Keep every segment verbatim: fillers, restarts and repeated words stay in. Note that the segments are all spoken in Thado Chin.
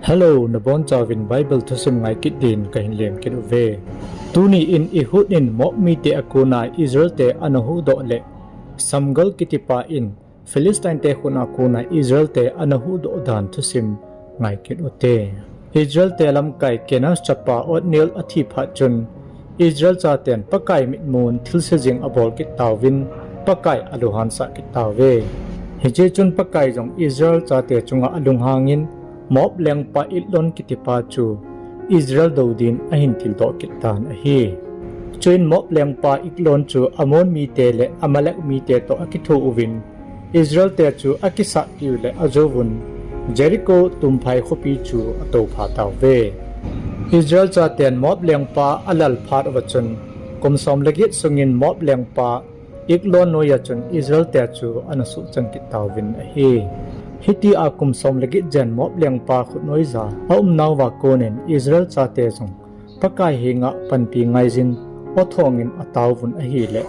Hello, nabonchauvin Bible thusim ngai kit din kahin lem kit uve. Tuni in Ehud in Moab mite akona Israel te ana huhdoh le, Samgal kitipa in Philistine te khut a kona Israel te ana huhdoh dan thusim ngai kit ute. Israel te lamkai Kenaz chapa Othniel athi phat chun, Israel chaten Pakai mitmun thilse jing abol kit tauvin, Pakai alunghan sah kit tauve. Hiche chun Pakai jong Israel chate chunga alunghangin, Moab lengpa Eglon kitipa chu Israel dou din ahin tildoh kit tan ahi. Chuin Moab lengpa Eglon chu Ammon mite le Amalek mite toh akitho uvin, Israel te chu akisatpiu le ajouvun, Jericho tumphai khopi chu atoupha tauve. Israel chaten Moab lengpa alal phat uva chun, kum som le get sungin Moab lengpa Eglon noiya chun Israel te chu ana suhchang kit tauvin ahi. Hitia kum som le get jen Moab lengpa khutnoija aumnauva konin Israel chate jong Pakai henga panpi ngaijin, aw thongin ataovun ahile,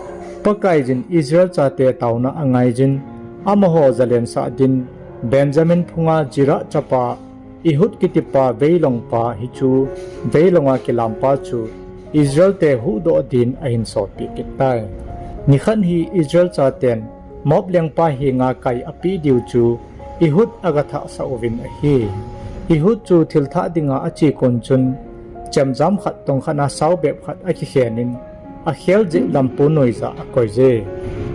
Pakaiyin Israel chate taona angaijin, amaho jalensah din, Benjamin phunga Zerah chapa Ehud kitipa veilongpa hichu, veilonga kilampa chu Israel te huhdoh din ahin solpeh kit tai. Nikhat hi Israel chaten Moab lengpa henga kai apeh diu chu Ehud agathahsah uvin ahi. Ehud chu thilthah dinga ache kon chun, chemjam khat tongkhat a sao bep khat akikhenin, akhel jeh lampu noija akoije.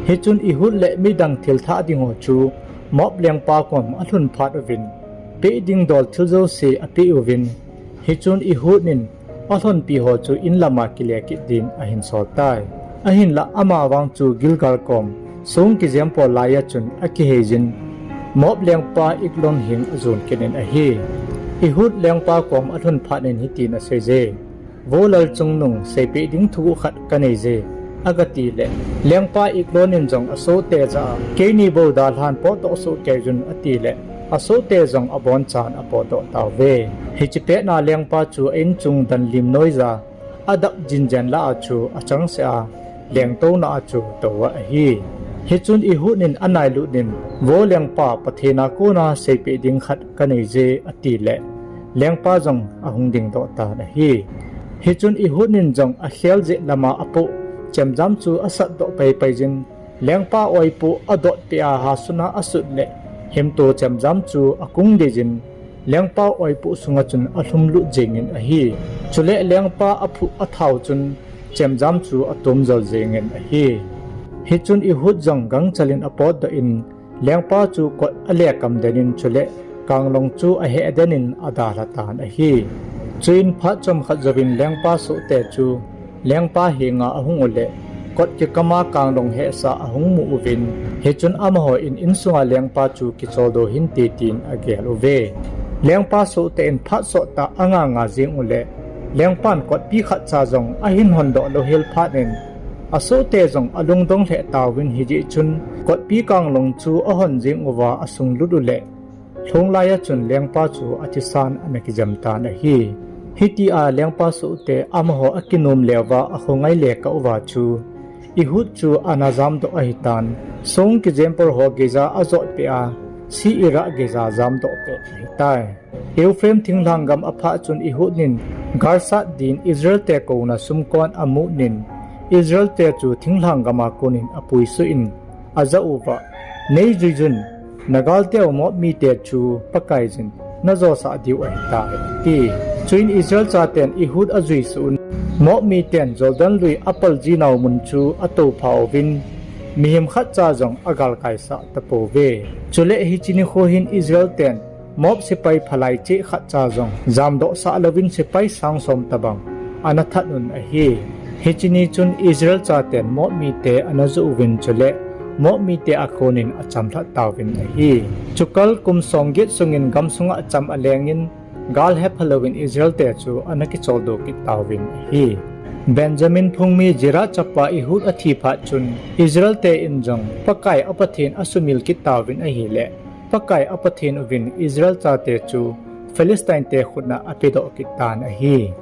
Hichun Ehud le midang thilthah dingho chu Moab lengpa kom alhun phat uvin, peh ding dol thil jouse apeh uvin, hichun Ehud in alhonpiho chu inlama kile kit din ahin sol tai. Ahinla amavang chu Gilgal kom song kijempol laiya chun akiheijin, Moab lengpa Eglon heng ajon kit in ahi. Ehud lengpa kom alhun phat in hitin aseije, Vo lal chungnung, seipeh ding thuguh khat kaneije, agatile, lengpa Eglon in jong asohte jah a, Keini bou dalhan potdoh soh keiyun, atile, asohte jong abonchan apotdoh tauve. Hiche petna lengpa chu a-inchung danlim noija, adap jinjen lah a chu achangseh a, lengtouna a chu touva ahi. Hichun Ehud in anailut in, Vo lengpa, Pathen a kona seipeh ding khat kaneije, atile, lengpa jong ahung dingdoh tan ahi. Hichun Ehud in jong akhel jeh lama apoh chemjam chu asatdoh paipai jin, lengpa oipoh adotpeh a hasuna asut le, himto chemjam chu akung deijin, lengpa oipoh sunga chun alhumlut jengin ahi. Chule lengpa aphuh athao chun chemjam chu atomjol jengin ahi. Hichun Ehud jong gangchel in apotdoh in, lengpa chu kot alekam den in chule kanglong chu aheh den in adalha tan ahi. Chuin phat chomkhat jouvin lengpa sohte chu lengpa henga ahung ule, kot kikama kanglong hehsa ahung mu uvin, hichun amaho in insunga lengpa chu kicholdo hinte tin agel uve. Lengpa sohte in phat sottah anganga jeng ule, lengpan kotpi khatcha jong ahin hondoh louhel phat in, asohte jong alungdong lheh tauvin hijeh chun, kotpi kanglong chu ahon jeng uva asunglut ule, lhung laiya chun lengpa chu athisan ana kijem tan ahi. Hitia lengpa sohte amaho akinom leuva akhongai lekah uva chu, Ehud chu ana jamdoh ahitan, song kijempol ho geija ajotpeh a, Seirah geija jamdohpeh ahitai. Ephraim thinglhang gam aphah chun Ehud in galsat din Israel te kouna sumkon amutnin, Israel te chu thinglhang gama konin apuisuh in, ajah uva, Neijuiyun, nagalte u Moab mite chu Pakaiyin najosah diu ahitai, ati. Chuin Israel chaten Ehud ajuisuh un, Moab miten Jordan lui apal jinau mun chu atoupha uvin, mihem khatcha jong agalkaisah tapouve. Chule hiche nikho hin Israel ten Moab sepai phalai cheh khatcha jong jamdohsah louvin sepai sang som tobang ana that un ahi. Hiche ni chun Israel chaten Moab mite ana joh uvin chule Moab mite a konin achamlhat tauvin ahi. Chukal kum somget sungin gamsunga cham alengin, gal hepha louvin Israel te chu ana kicholdo kit tauvin ahi. Benjamin phung mi Zerah chapa Ehud athi phat chun, Israel te in jong Pakai a Pathen asumil kit tauvin ahile, Pakai a Pathen uvin Israel chate chu Philistine te khut a apedoh kit tan ahi.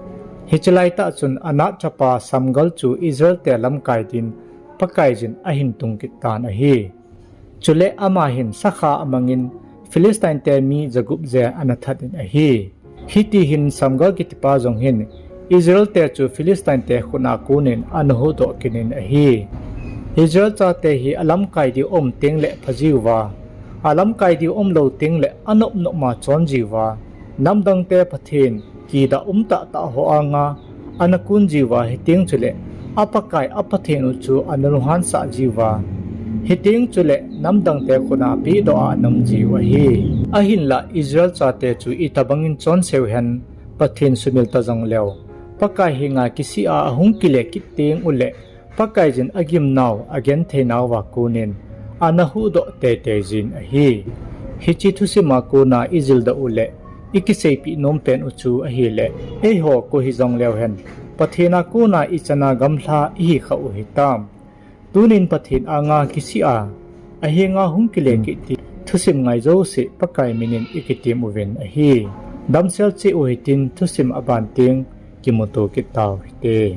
Hiche laitah chun Anath chapa Samgal chu Israel te lamkai din Pakaiyin ahin tung kit tan ahi. Chule ama hin sakha amangin Philistine te mi jagup jen ana that in ahi. Hiti hin Samgar kitipa jong hin Israel te chu Philistine te khut a konin ana huhdoh kit in ahi. Israel chate hi alamkai diu um teng le pha jiuva, alamkai diu um lou teng le anop nop ma chon jiuva, namdang te Pathen kidah um tahtah ho anga ana kun jiuva, hiteng chule a Pakai a Pathen u chu ana lunghan sah jiuva, hiteng chule namdang te khut a pehdoh a ana um jiu ahi. Ahinla Israel chate chu itobang in chonse u hen, Pathen sumil ta jong leu, Pakai henga kisih a ahung kile kit teng ule, Pakaiyin agimnau, agenthei nauva konin ana huhdoh teitei jin ahi. Hiche thusim a kona ijildoh u le ikiseipeh nom pen u chu ahile, eiho koi hijong leu hen, Pathen a kona ichan a gamlha ihi khah u hitam. Tunin Pathen anga kisih a, ahenga hung kile kit ti thusim ngai jouse Pakai minin ikitem uvin ahi. Damsel cheh u hitin, thusim aban teng kimuto kit tau hite.